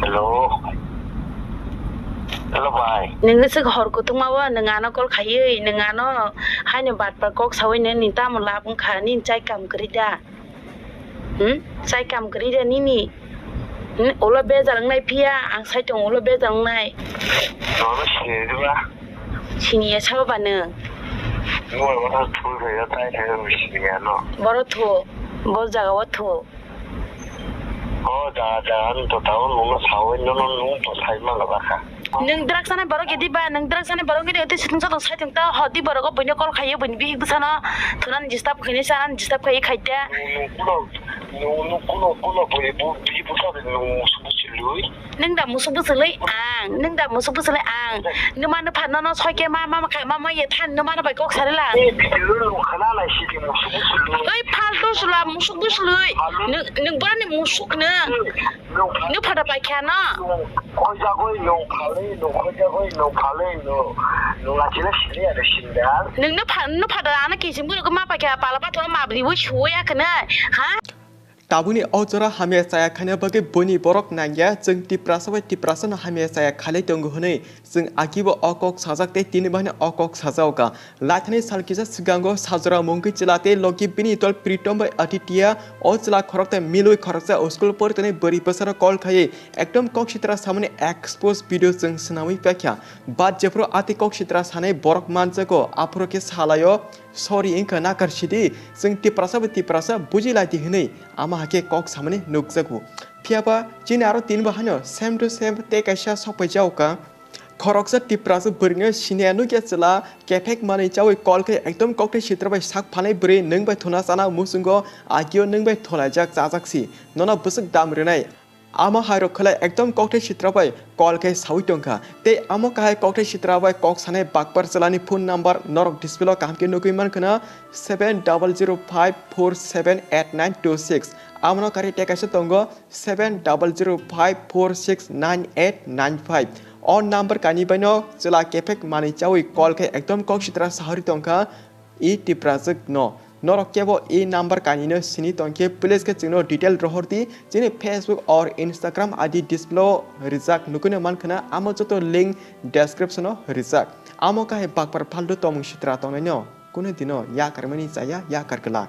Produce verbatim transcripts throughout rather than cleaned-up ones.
Hello. Hello, bhai. Nungni swk hor kuthukma o nwng ano call khaiwi, nwng ano haino batpa kok sawi nini tamo lab wngkha, nini chai kam kwrwi da? Hmm? Chai kam kwrwi da nini? Hmm? Ulo bejal wngnai phiya, ang sai tongo ulo bejal wngnai. Nono sini diba? Siniya sabo ba nwng? Nwng oro thul khe ya tai khe siniya no. Boro thu, bo jaga o thu. O jaga jaga ni to tao nwng no sawi nono nwng to sai ma ga ba kha. Nwng drugs anai borok gidi ba, nwng drugs anai borok gidi, tei situng satung sai tong ta, hodi borok o buino call khaiyo, buini bihik bwsano thunan disturb khaini, sanan disturb khai khaita. Nwng, nwng kuno, nwng, nwng kuno, kuno bui bu, bihik bwsa de nwng musu musu lui. Nwng da musu bwswlwi ang, nwng da musu bwswlwi ang. Nwma nwpha nono soike ma, ma, ma, ma, ma, ye than nwma no bai kok sarila. Ei, video nwng khana nai sidi musu musu lui. Oi, faltu sula, musu bwswlwi. Nwng, nwng boroni musuk nwng. Nwng phada paikha no. Nwng khoijagwi nwng phalwi, nwng khoijagwi nwng phalwi, nwng, nwng achila sili aro sindar. Nwng nwpha, nwpha da ano kiching bwrwk ma paikha, pala pathor ma bwrwi bo suya khne, ha? Tabukni o jora hamya chaya khaina bagwi buini borok nangya, chwng Tiprasa bai Tiprasano hamya chaya khalai tongo hwnwi. Chwng agibo o kok sajak tei tini bahino o kok sajao ka. Laithani sal kisa swkango Sajora Mungki chwla tei logi bini dol Pritom bai Aditya o chwla khoroksa milwi khoroksa school poritonwi bwrwi bwsano call khaiwi ekdom kok sitra samani expose video chwng swnamwi paikha. But jephuru ati kok sitra sanai borok manjago aphuru khe salaio sorry wngkha nakar sidi chwng Tiprasa bai Tiprasa buji laidi hwnwi ama hakhe kok samani nukjago. Phiyaba chini aro tini bahino same to same tei kaisa sokpai jaoka. Khoroksa Tiprasa bwrwino siniya nukya chwla kephek manwi chawi call khe ekdom kokthai sitra bai sak phalnai bwrwi nwng bai thuna chana muchungo agio nwng bai thulaijak chajaksi nono bwswk dam rwnai. Amo hairok khwlai ekdom kokthai sitra bai call khe sawi tongkha. Tei amo kahai kokthai sitra bai kok sanai bakpar chwlani phone number norok display o kaham khe nugwi mankha na seven double zero five four seven eight nine two six. Amono kari tei kaisa tongo seven double zero five four six nine eight nine five. O number kainwi baino chwla kephek manwi chawi call khe ekdom kok sitra sahori tongkha i Tiprajwk no. Norok kebo i number kainwino sini tongkhe please khe chwngno detail rohor di, chini Facebook or Instagram I D display o rijak nukhuino mankhana, amo joto link description o rijak. Amo kahai bakpar phaldo tongmung sitra tongnaino. Kunu dino yakarmani chaya yakar glak.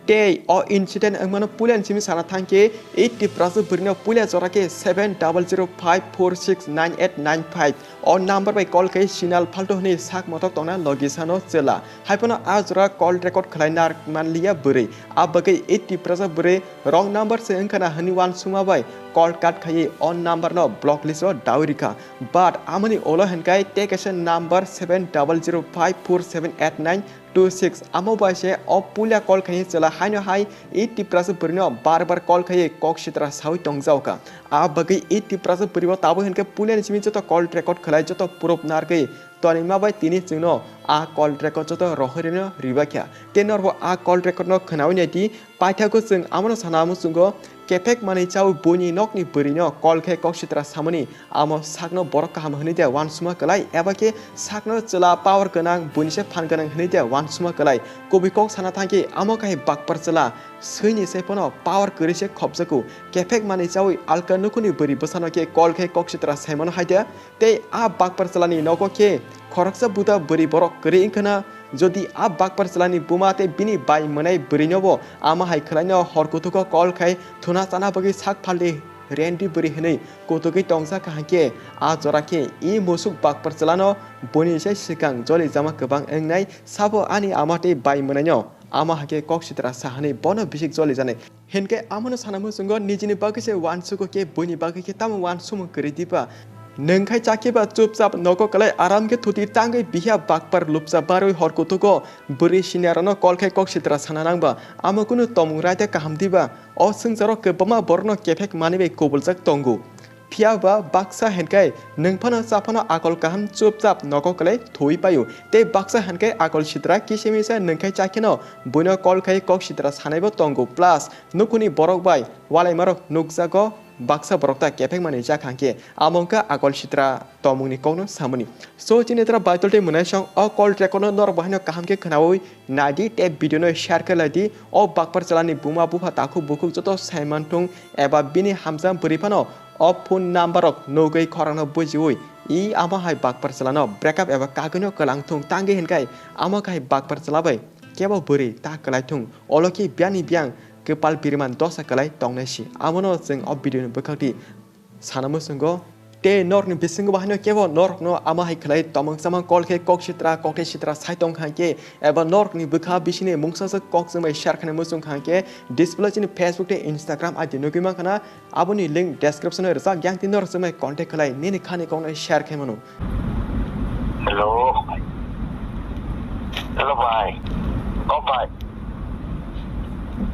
Tei o incident wngmano puila ni simi sana thangkhe, i Tiprasa bwrwino puila jora khe seven double zero five four six nine eight nine five o number bai call khe sinal phalto hwnwi sak motok tongna logi sano chwla. Haiphano a jora call record khlai nar manliya bwrwi. A bagwi i Tiprasa bwrwi wrong number se wngkhana hwnwi uansukma bai call cut khaiwi o number no block list o dawi rikha. But amoni ulo hwnkhai tei kaisa number seven double zero five four seven eight nine two six, amo bai se o puila call khaini chwla haino hai i Tiprasa bwrwino bar bar call khaiwi kok sitra sawi tongjaokha. A bagwi i Tiprasa bwrwi o tabuk hinkhe puila ni simi joto call record khlai joto proof nargwi tonima bai tini chwngno a call record joto rohorino ribakha. Tei norbo a call record no khnawi naidi. Paithago chwng amono sana muchungo, kephek manwi chawi buini nokni bwrwino call khe kok sitra samani, amo sakno borok kaham hwnwi de uansukma kwlai, eba khe sakno chwla power gwnang, buini se phan gwnang hwnwi de uansukma kwlai. Kubui kok sana thangkhe amo kahai bakpar chwla swini se phano power kwrwi se khopjago. Kephek manwi chawi alka nukhungni bwrwi bwsano khe call khe kok sitra saimano hai de. Tei a bakpar chwlani nogo khe khoroksa buda bwrwi borok kwrwi wngkhana. Jodi a bakpar chwlani buma tei bini bai mwnai bwrwinobo ama hai khwlaino hor kuthugo call khai thuna chana bagwi sak phaldi rendi bwrwi hwnwi kutugwi tongsa kaham khe, a jora khe i musuk bakpar chwlano buini se swkang joli jama kwbang wngnai sabo ani ama tei bai mwnaino. Ama hakhe kok sitra sahanwi bono bisik joli janai. Hinkhe amono sana muchungo nijini bagwi se uansugo khe buini bagwi khe tamo uansukmung kwrwi diba? Nwng khai chakhe ba chupchap nogo kwlai aram khe thuti tangwi biha bakpar lupcha barwi hor kuthugo bwrwi siniarokno call khai kok sitra sana nangba? Amo kunu tongmung raida kaham diba? O swngcharok kwbangma borokno kephek manwi bai kubuljak tongo. Phiya ba baksa hinkhe nwng phano cha phano akol kaham chupchap nogo kwlai thwi paio. Tei baksa hinkhe akol sitra kisa misa nwng khai chakheno buino call khai kok sitra sanaibo tongo. Plus nukhungni borok bai walaimarok nukjago, baksa borok ta kephek manwi jak hangkhe amo wngkha akol sitra tongmungni kokno samani. So chini tra Baitol tei mwnaisong o call record no norok bo haino kaham khe khnaui naidi tei video no share khe laidi. O bakpar chwlani buma bupha takhuk bukhuk joto saimanthung eba bini hamjak bwrwi phano O phone number rok nugwi khorang no bujiwi i amo hai bakpar chwla no breakup eba kagwi no kwlang thung tangwi hinkhai amo khai bakpar chwla bai kebo bwrwi ta kwlai thung olo khe biyang ni biyang kwpal biriman dosa kwlai tongnai si amo no chwng o video ni bwkhak di sana muchungo. Tei norokni bisingo bo haino kebo norokno amo hai khlai tomong chamang call khe kok sitra kokthai sitra sai tong kha khe eba norokni bwkha bisini mungsaswk kok chwngbai share khainai muchung kha khe display chini Facebook tei Instagram I D nugwi mankha na, aboni link description o rijak yang tei norok chwngbai contact khlai nini khani kokno share khai mano. Hello. Hello, bhai. Oh, bhai.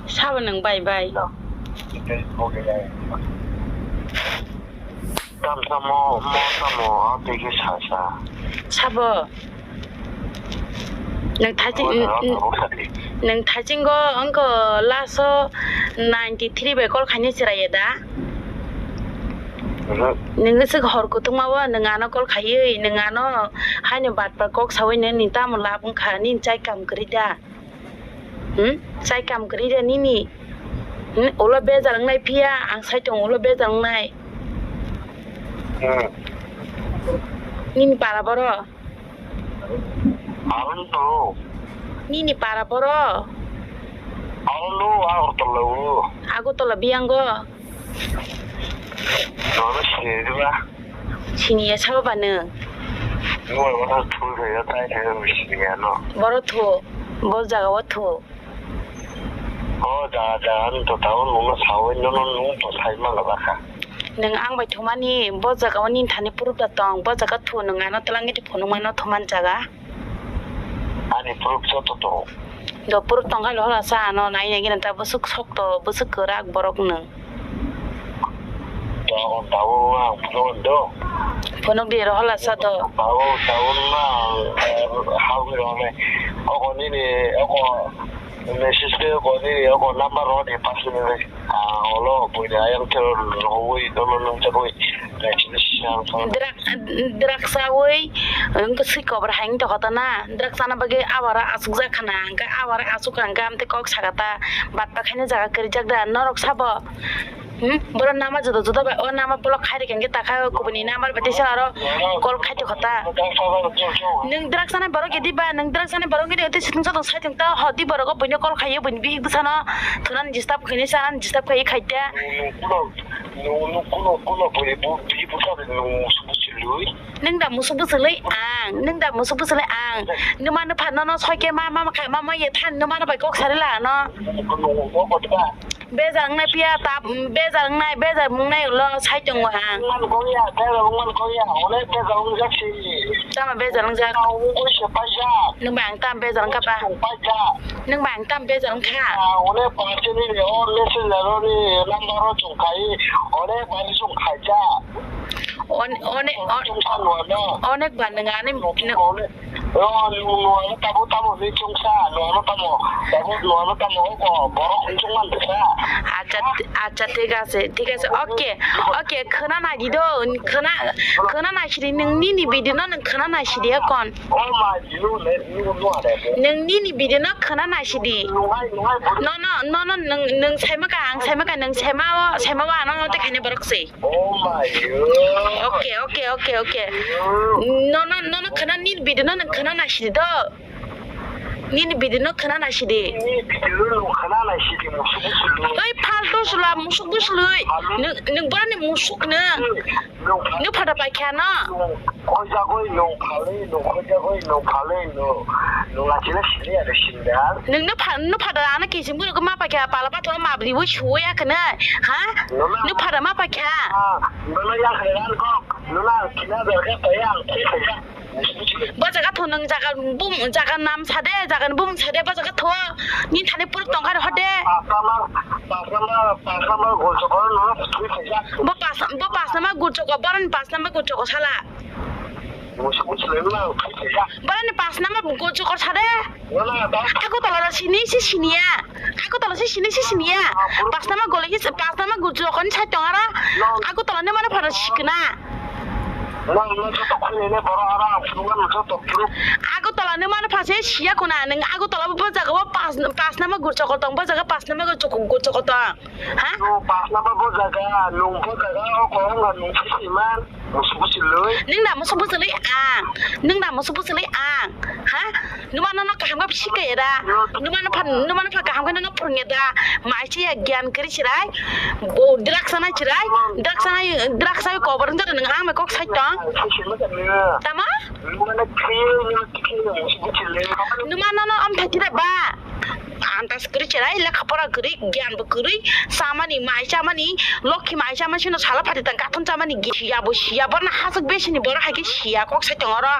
Sabo nwng bai bai. Tam samo, mo samo, a tigi sa sa. Sabo. Nwng thaching, nwng thachingo wngkha last o ninety three bai call khaina chwrai ya da? Nwng swk hor kuthukma o nwng ano call khaiwi nwng ano haino batpar kok sawi nini tamo lab wngkha nini chai kam kwrwi da? Hmm? Chai kam kwrwi da nini? Hmm? Ulo bejal wngnai phiya ang sai tongo ulo bejal wngnai. Nini para boro? Nini para boro? Agartala o. Agartala biyango? Nono sini diba? Siniya sabo ba nwng? Nwng bai wata thul khe ya tai khe nwng siniya no. Boro thu, bo jaga o thu. O jaga jaga nwng to tao nwng no sawi nono nwng to sai mangla bakha. Nwng ang bai thumani bo jaga o nini thani proof da tong, bo jaga thu nwng ano twlangwi phunuk mano thuman jaga. Ani proof joto tongo. Do proof tongkha lo hola sa ano nai nai gina ta bwswk sokto bwswk kwrak borok nwng. Tao tao ang phunuk do. Phunuk di ro hola sa do. Tao tao na ang hau ni rone. Oko nini oko message ke oko nini oko number rone pas ni. Ah, olo, buini ayang khe rohoi, dono nung chakoi, naisini siyang thang. Drak, draksa oi, wngkha swi kobra hai wngtokha ta na, draksa na bagwi abara asukjak khana, hwnkhe abara asuk kha hwnkhe amtwi kok sakha ta, batpa khaina jaga kwrwijak da, norok sabo? Hmm? Borok nama juda juda bai, o nama block khai rikha hwnkhe takha kubuni number bai tisa aro call khai tokha ta. Nwng draksa na borok edi ba, nwng draksa na borok edi, oti situng satung sai tong ta, hodi borok o buino call khaiyo, buini bihik bwsano. Thunani disturb khainai sa, ani disturb khai khaida. Nwng, nwng kuno, kuno, kuno bui bu, bui bu sa nwng musuk bwswlwi. Nwng da musuk bwswlwi ang, nwng da musuk bwswlwi ang. Nwma nwpha nono soike ma, ma, ma, ma, ma, ye than nwma no bai kok sarila no. Nwng, nwng, nwng, nwng, nwng, Bejal wngnai phiya ta, bejal wngnai, bejal wngnai ulo sai tongo ang. Wngmani kok ya, bejal wngmani kok ya, onek bejal wngjak si. Tama bejal wngjak? Ang wngwi se paijak. Nwng bai ang tama bejal wngkha ba? Paijak. Nwng bai ang tama bejal wngkha? Ah, onek party ni o messenger o ni number o chwng khai, onek party chwng khaijak. On-, one-, on-, Chwng sa nua no. Onek ba nwng ani, nwng, Onek. Oh, nwng nuano tamo tamo hinwi chwngsa, nuano tamo, tamo nuano tamo oko borok hinwi chwngmani sa. Acha, acha, thik ase, thik ase. Okay, okay, khwna naidi do, khwna, khwna naisidi, nwng nini video no nwng khwna naisidi ekon. Oh my, you let you know that. Nwng nini video no khwna naisidi. Nungai, nungai, bor- No, no, no, no, nwng, nwng saimaka, ang saimaka, nwng saima o, saima o, ano no te khaini borok se. Oh my God. Okay, okay, okay, okay. Nono, nono khana nini video no nang khana naisidi do. Nini video no khana naisidi. Nini video no nang khana naisidi, musuk bwswlwi. Oi, faltu sula, musuk bwswlwi. Faltu. Nwng, nwng boroni musuk nwng. Nwng pha- Nwng photo paikha no. Nwng khoijagwi, nwng phalwi, nwng khoijagwi, nwng phalwi, nwng, nwng achila sini ada sindar. Nwng no pha-, no photo ano kiching bwrwk ma paikha, pala pathor ma bwrwi suya khna. Ha? Nwng photo ma paikha. Ah, nwng yang khana kok, nwng kina berka paya ang khuisa. Bo jaga tho nwng jaga bum, jaga nam sade, jaga bum sade, bo jaga tho. Ni thani puruk tongkha hode. Pasama, pasama, pasama gol chokor no thui khaijak. Bo pas, bo pasama gol chokor, boron pasama gol chokor sala. Musu musu le no thui khaijak. Boron pasama gol chokor sade. Wala ba. Aku tala sini si siniya. Aku tala si sini si siniya. Pasama gol hi pasama gol chokor ni sai tongara. Aku tala ne mana phara sikna. Nang no joto khulene borok aro ang phunukma no joto phunuk. Agartala ni mano phase siya khuna, nang Agartala bo jaga o pas, pas nama gurcha kotong, bo jaga pas nama gurcha kotong. Ha? No pas nama bo jaga, nung bo jaga o kong nung sisi man, musu musu loi. Nang da musu musu loi ang, nang da musu musu loi ang. Ha? Numa no no kaham khe sikaya da. Numa no phan, numa no phan kaham khe no phurungya da. Mai se ya gyan kri chirai. Bo drugs anai chirai. Drugs anai, drugs ai kobar njar nang ang me kok sai tong. Tama? Numa no no am thai tira ba. Antas kri chirai, lekha pora kri, gyan bo kri, samani, mai samani, lokhi mai samani, sino sala phati tang kathon samani, siya bo siya, borna hasuk besini borok hai khe siya kok sai tong oro.